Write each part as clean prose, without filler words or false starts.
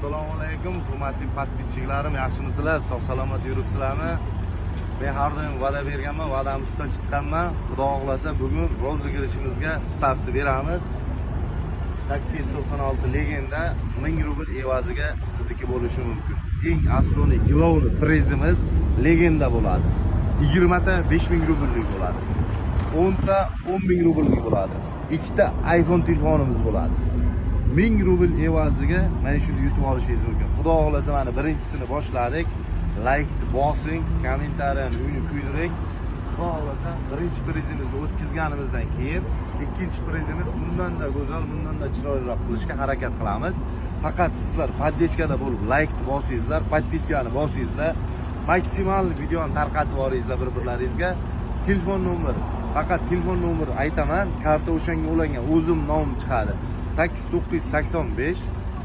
Assalomu alaykum, hurmatli подписчик larim, yaxshimisizlar? Sog' salomat yuribsizlarmi? Men har doim va'da berganman, va'dam ustidan chiqqanman. Xudo xohlasa, bugun розыгрыш imizga startni beramiz. 896 Legenda 1000 rubl evaziga sizniki bo'lishi mumkin. Eng основной, главный prizimiz Legenda bo'ladi. 20 ta 5000 rubllik bo'ladi. 10 ta 10 ming rubllik bo'ladi. Ikkita iPhone telefonimiz bo'ladi. 1000 rubl evaziga mana shuni yutib olishingiz mumkin. Xudo xohlasa, mana birinchisini boshladik. Laykni bosing, kommentariyani uyni kuydiring. Xudo xohlasa, birinchi prizimizni o'tkazganimizdan keyin ikkinchi prizimiz bundan-da go'zal, bundan-da chiroyliroq qilishga harakat qilamiz. Faqat sizlar поддержка da bo'lib laykni bosingizlar, подписка ni bosingizlar, maksimal videoni tarqatib yuboringizlar bir-birlaringizga. Telefon nomer, faqat telefon nomeri aytaman, karta o'shanga ulangan, o'zim nomim chiqadi. 8985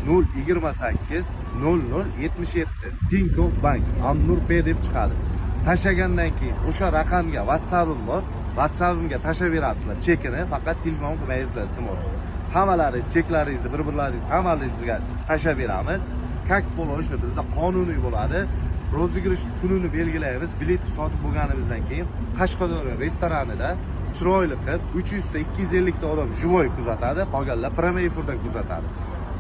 028 00 77, Tinkoff Bank, Annur P deb chiqadi. Tashlagandan keyin o'sha raqamga WhatsApp'im bor. WhatsApp'imga tashlab berasizlar chekini, faqat telefon qilmaysizlar, iltimos. Hammalaringiz cheklaringizni bir-birlaringiz hammalaringizga tashlab beramiz. Как положено, bizda qonuniy bo'ladi. Розыгрыш kunini belgilaymiz. Bilet sotib bo'lganimizdan keyin Qashqadaryo restoranida chiroyli qilib 300 ta, 250 ta odam живой kuzatadi, qolganlar прямой efirda kuzatadi.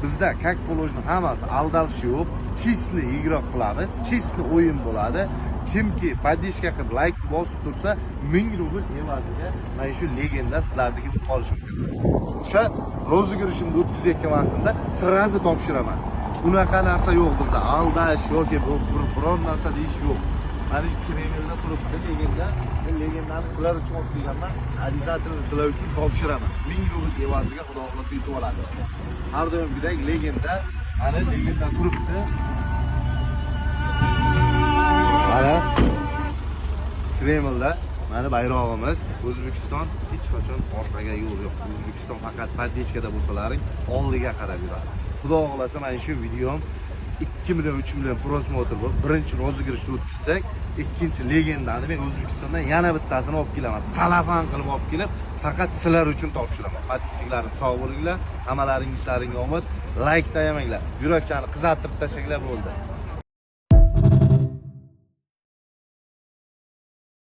Bizda как положено hammasi, aldalish yo'q, честный игра qilamiz, честный o'yin bo'ladi. Kimki поддержка qilib layk bosib tursa, 1000 rubl evaziga mana shu Legenda sizlarniki bo'lib qolishi mumkin. O'sha розыгрыш imni o'tkazayotgan vaqtimda сразу topshiraman. Unaqa narsa yo'q bizda, aldash yoki biron narsa deyish yo'q. Mana shu Kremlda turibdi Legenda. Men Legendani sizlar uchun olib kelganman. Обязательно sizlar uchun topshiraman. 1000 rubl evaziga, Xudo xohlasa, yutib oladi. Har doimgidek Legenda, mana Legenda turibdi. Mana Kremlda mana bayrog'imiz. O'zbekiston hech qachon orqaga yo'l yo'q. O'zbekiston faqat поддержка da bo'lsalaring oldiga qarab yuradi. Xudo xohlasa, mana shu videom 2 million, 3 million просмотр bo'lib, birinchi розыгрыш ni o'tkazsak, ikkinchi Legendani men O'zbekistondan yana bittasini olib kelaman. Salafan qilib olib kelib, faqat sizlar uchun topshiraman. Подписчик larim, sog' bo'linglar. Hammalaring ishlaringga omad. Layk tayamanglar. Yurakchani qizartirib tashlanglar, bo'ldi.